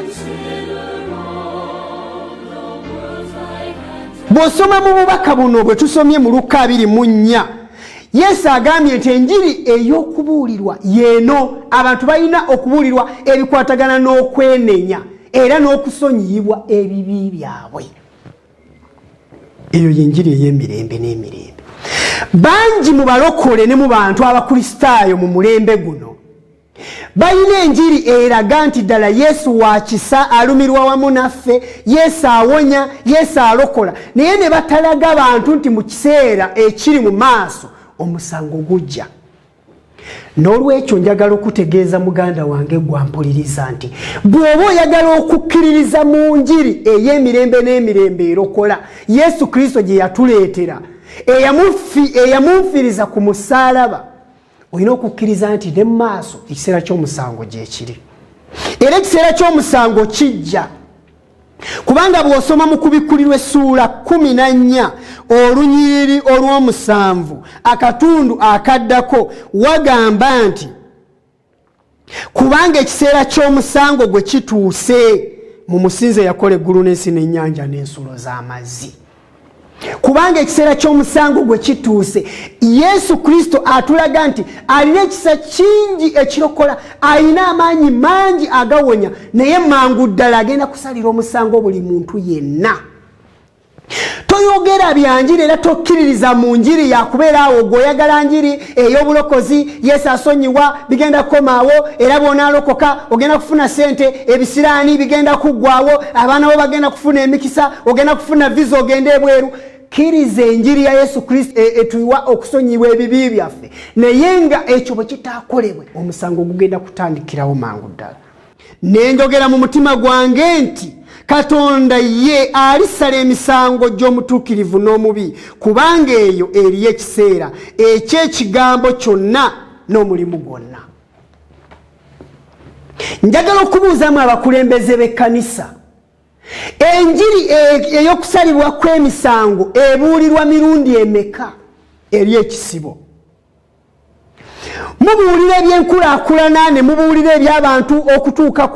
Consider all the worlds thy hands Bw'osoma mu bubaka buno bwe tusomye mu Lukka 24, Yesu agambye nti enjiri ey'okubuulirwa yeeno. Abantu balina okubuulirwa ebikwatagana n'okwenenya era n'okusonyiyibwa ebibi byabwe. Eyo yenjiri ey'emirembe n'emirembe. Bangi mu balokole ne mu bantu abakristaayo mu mulembe guno balina enjiri eraga nti ddala Yesu wa kisa, alumirwa wamu naffe, Yesu awonya, Yesu alokola, naye ne batalaga bantu nti mu kiseera ekiri mu maaso omusango gujja. N'olwekyo njagala okutegeeza muganda wange gwampuliriza nti bw'oba oyagala okukkiririza mu njiri ey'emirembe n'emirembe erokola Yesu Kristo gye yatuleetera, eyamunfiriza ku musaalaba, olina okukkiriza nti ne mu maaso ekiseera ky'omusango gyekiri, era ekiseera ky'omusango kijja. Kubanga bw'osoma mu Kubikkulirwa essuula 14 olunyiriri olw'omusanvu akatundu akaddako, wagamba nti kubanga ekiseera ky'omusango gwe kituuse, mu musinze yakola eggulu n'ensi n'ennyanja n'ensulo z'amazzi. Kubanga ekiseera ky'omusango gwe kituuse. Yesu Kristo atulaga nti alina ekisa kingi ekirokola, alina amaanyi mangi agawonya, naye mangu ddala agenda kusalira omusango buli muntu yenna. Toyogera bya njiri era tokkiririza mu njiri yakubeera awo gweoyagala njiri ey'obulokozi, Yesu asonyiwa, bigenda kukomaawo, era bw'onaalokoka ogenda kufuna sente, ebisiraani bigenda kuggwawo, abaana bo bagenda kufuna emikisa, ogenda kufuna visa ogende ebweru. Kkiriza enjiri ya Yesu Kristo etuwa okusonyibwa ebibi byaffe, naye nga ekyo bwe kitaakolebwe omusango gugenda kutandikirawo mangu ddala. Nenjogera mu mutima gwange nti Katonda ye alisala emisango gy'omutuukirivu n'omubi, kubanga eyo eriyo ekiseera eky'ekigambo kyonna n'omulimu gwonna. Njagala okubuuzamu abakulembeze b'ekkanisa, enjiri ey'okusalibwa kw'emisango ebuulirwa mirundi emeka eri ekisibo? Mubuulira ebyenkulaakulana ne mubuulira eby'abantu okutuuka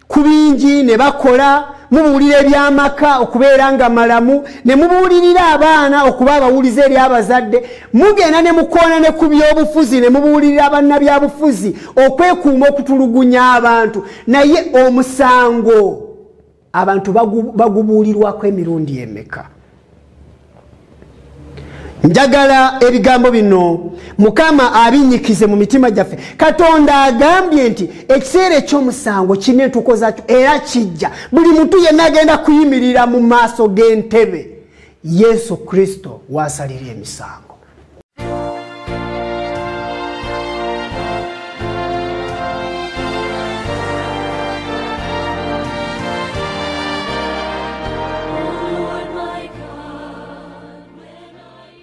ku bingi ne bakola, mubuulira eby'amaka okubeera nga malamu, ne mubuulirira abaana okuba abawulize eri abazadde, mugenda ne mukoona ne ku byobufuzi ne mubuulirira bannabyabufuzi okwekuuma okutulugunya abantu, naye omusango abantu bagubuulirwako emirundi emeka? Njagala ebigambo bino Mukama abinyikize mu mitima gyaffe. Katonda agambye nti ekiseera eky'omusango kirina entuuko zaakyo era kijja. Buli muntu yenna agenda kuyimirira mu maaso g'entebe Yesu Kristo waasalira emisango.